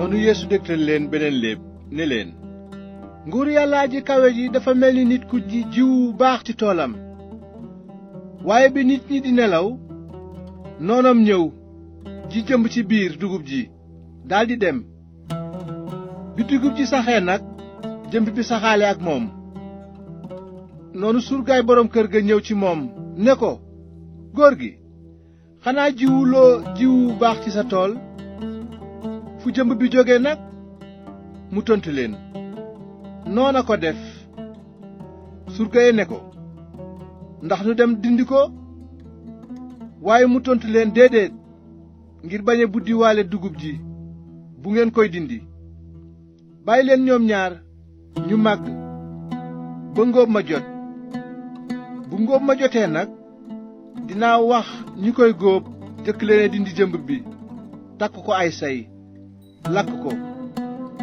noonu Yeesu dégtal leen beneen léeb ne leen nguur Yàlla ji kawe ji dafa mel ni nit ku ji jiwu baax ci toolam. waaye bi nit ñi di nelaw noonam ñëw ji jëmb ci biir dugub ji daldi dem. bi dugub ji saxee nag jëmb bi saxaale ak moom. noonu surgaay boroom kër ga ñëw ci moom ne ko góor gi xanaa jiwuloo jiwu baax ci sa tool fu jëmb bi jóge nag. mu tontu leen noona ko def. surga yi ne ko ndax nu dem dindi ko. waaye mu tontu leen déedéet ngir bañ a buddiwaale dugub ji bu ngeen koy dindi. bàyyi leen ñoom ñaar ñu màgg ba ngóob ma jot. bu ngóob ma jotee nag dinaa wax ñi koy góob jëkk leen a dindi jëmb bi takk ko ay say lakk ko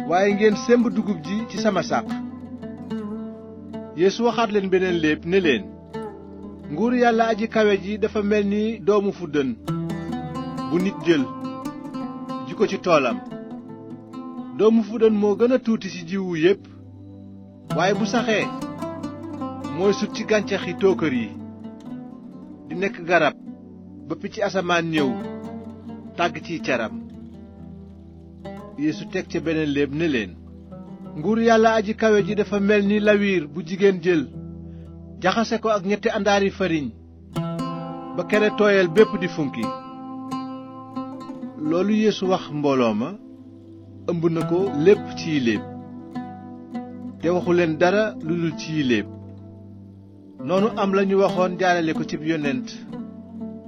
waaye ngeen semb dugub ji ci sama sàq. Yeesu waxaat leen beneen léeb ne leen nguur Yàlla aji kawe ji dafa mel ni doomu fuddën bu nit jël ji ko ci toolam. doomu fuddën moo gën a tuuti ci jiwu yépp waaye bu saxee mooy sut ci gàncaxi tookër yi di nekk garab ba picc asamaan ñëw tàgg ci caram. Yeesu teg ca beneen léeb ne leen nguur Yàlla aji kawe ji dafa mel ni lawiir bu jigéen jël jaxase ko ak ñetti àndaari fariñ ba kere tooyal bépp di funki. loolu Yeesu wax mbooloo ma ëmb na ko lépp ciy léeb te waxu leen dara lu dul ciy léeb. noonu am lañu waxoon jaarale ko cib yonent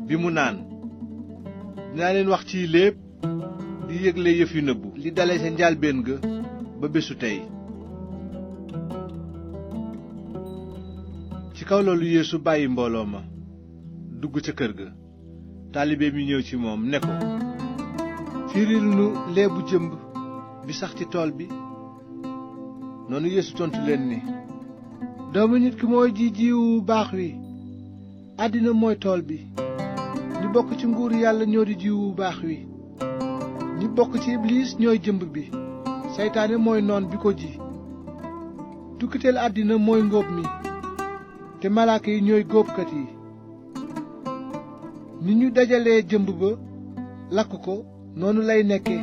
bi mu naan dinaa leen wax ciy léeb di yégle yëf yu nëbbu li dale ca njaalbéen ga ba bésu tey. ci kaw loolu Yeesu bàyyi mbooloo ma dugg ca kër ga. taalibe mi ñëw ci moom ne ko firil nu leebu jëmb bi sax ci tool bi. noonu Yeesu tontu leen ni doomu nit ki mooy ji jiwu baax wi. àddina mooy tool bi. ñi bokk ci nguuru Yàlla ñoo di jiwu baax wi. ñi bokk ci Ibliis ñooy jëmb bi. seytaane mooy noon bi ko ji. tukkiteel àddina mooy ngóob mi te malaaka yi ñooy góobkat yi. ni ñu dajalee jëmb ba lakk ko noonu lay nekke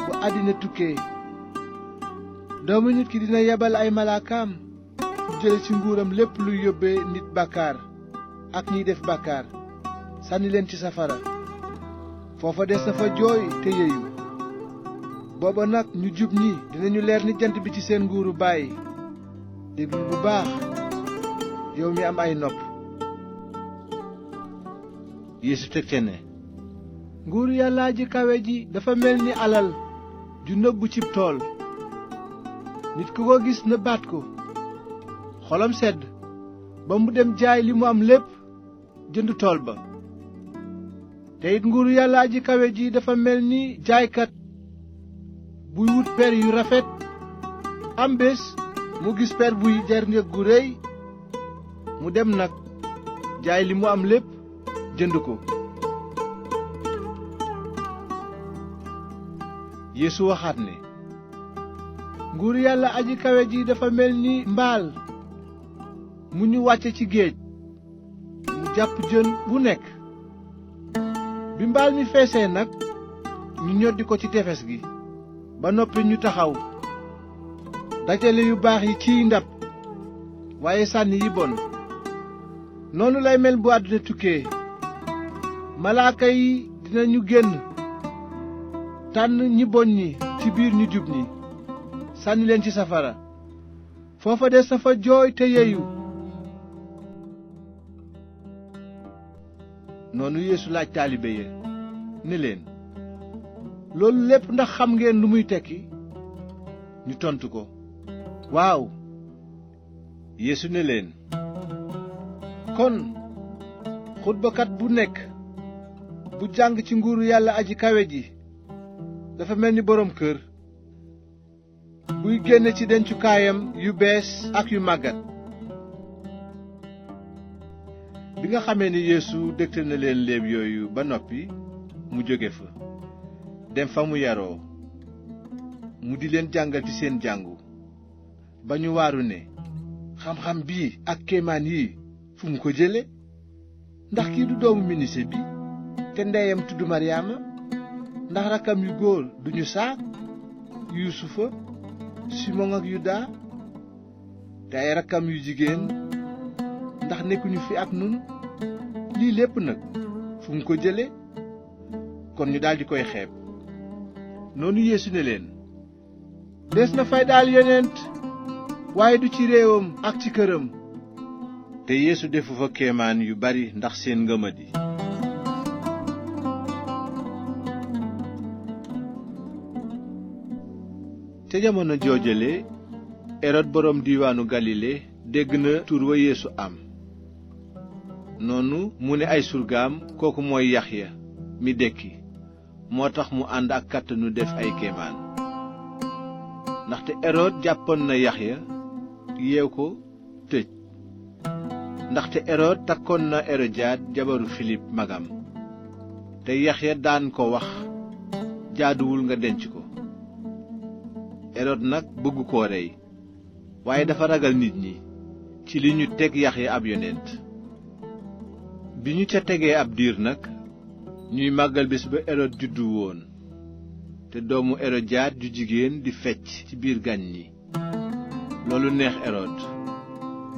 bu àddina tukkee. doomu nit ki dina yebal ay malaakaam ñu jële ci nguuram lépp luy yóbbee nit bàkkaar ak ñiy def bàkkaar sànni leen ci safara. foofa des na fa jooy te yeyu. booba nag ñu jub ñi dinañu leer ni jant bi ci seen nguuru baay. déglu bu baax yow mi am ay nopp. Yeesu teg ca ne nguuru Yàlla ji kawe ji dafa mel ni alal ju nëbbu cib tool. nit ku ko gis na baat ko xolam sedd ba mu dem jaay li mu am lépp jënd tool ba. te it nguuru Yàlla ji kawe ji dafa mel ni jaaykat buy wut per yu rafet. am bés mu gis per buy jar njëg gu réy mu dem nag jaay li mu am lépp jënd ko. Yeesu waxaat ne nguuru Yàlla aji kawe ji dafa mel ni mbaal mu ñu wàcce ci géej mu jàpp jën bu nekk. bi mbaal mi feesee nag ñu ñoddi ko ci tefes gi ba noppi ñu taxaw dajale yu baax yi ciy ndab waaye sànni yi bon. noonu lay mel bu àdduna tukkee. malaaka yi dinañu génn tànn ñi bon ñi ci biir ñu jub ñi sànni leen ci safara. foofa des na fa jooy te yeyu. noonu Yeesu laaj taalibe ya ne leen loolu lépp ndax xam ngeen lu muy tekki. ñu tontu ko waaw. Yeesu ne leen kon xutbakat bu nekk bu jàng ci nguuru Yàlla aji kawe ji dafa mel ni boroom kër buy génne ci dencukaayam yu bees ak yu màggat. bi nga xamee ni Yeesu dégtal na leen léeb yooyu ba noppi mu jóge fa dem fa mu yaroo. mu di leen jàngal ci seen jàngu ba ñu waaru ne xam-xam bii ak kéemaan yi fu mu ko jële ndax kii du doomu minise bi te ndeyam tudd Maryaama ndax rakkam yu góor duñu saak Yuusufa Simon ak Yuda te ay rakkam yu jigéen ndax nekkuñu fi ak nun lii lépp nag fu mu ko jële kon ñu daldi koy xeeb. noonu Yeesu ne leen des na fay daal yonent waaye du ci réewam ak ci këram. te Yeesu defu fa kéemaan yu bari ndax seen ngëmadi. ca jamono joojale Erod boroom diiwaanu Galile dégg na tur wa Yeesu am. noonu mu ne ay surgaam kooku mooy Yaxya mi dekki moo tax mu ànd ak kàttanu def ay kéemaan. ndaxte Erod jàppoon na Yaxya yeew ko tëj ndaxte Erod takkoon na Erodiyaad jabaru Filip magam te Yaxya daan ko wax jaaduwul nga denc ko. Erod nag bëgg koo rey waaye dafa ragal nit ñi ci li ñu teg Yaxya ab yonent. bi ñu ca tegee ab diir nag ñuy màggal bés ba Erod juddu woon te doomu Erodiyaad ju jigéen di fecc ci biir gan ñi. loolu neex Erod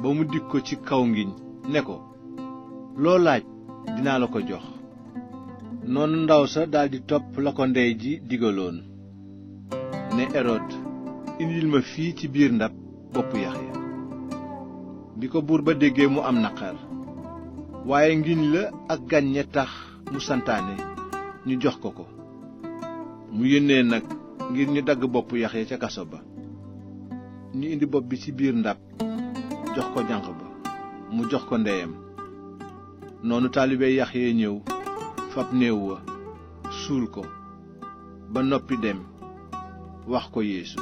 ba mu dik ko ci kaw ngiñ ne ko loo laaj dinaa la ko jox. noonu ndaw sa daldi topp la ko ndey ji digaloon ne Erod indil ma fii ci biir ndab boppu Yaxya. bi ko buur ba déggee mu am naqar waaye ngiñ la ak gan ña tax mu santaane ñu jox ko ko. mu yónnee nag ngir ñu dagg boppu Yaxya ca kaso ba. ñu indi bopp bi ci biir ndab jox ko janq ba mu jox ko ndeyam. noonu taalibe Yaxya ñëw fab néew wa suul ko ba noppi dem wax ko Yeesu.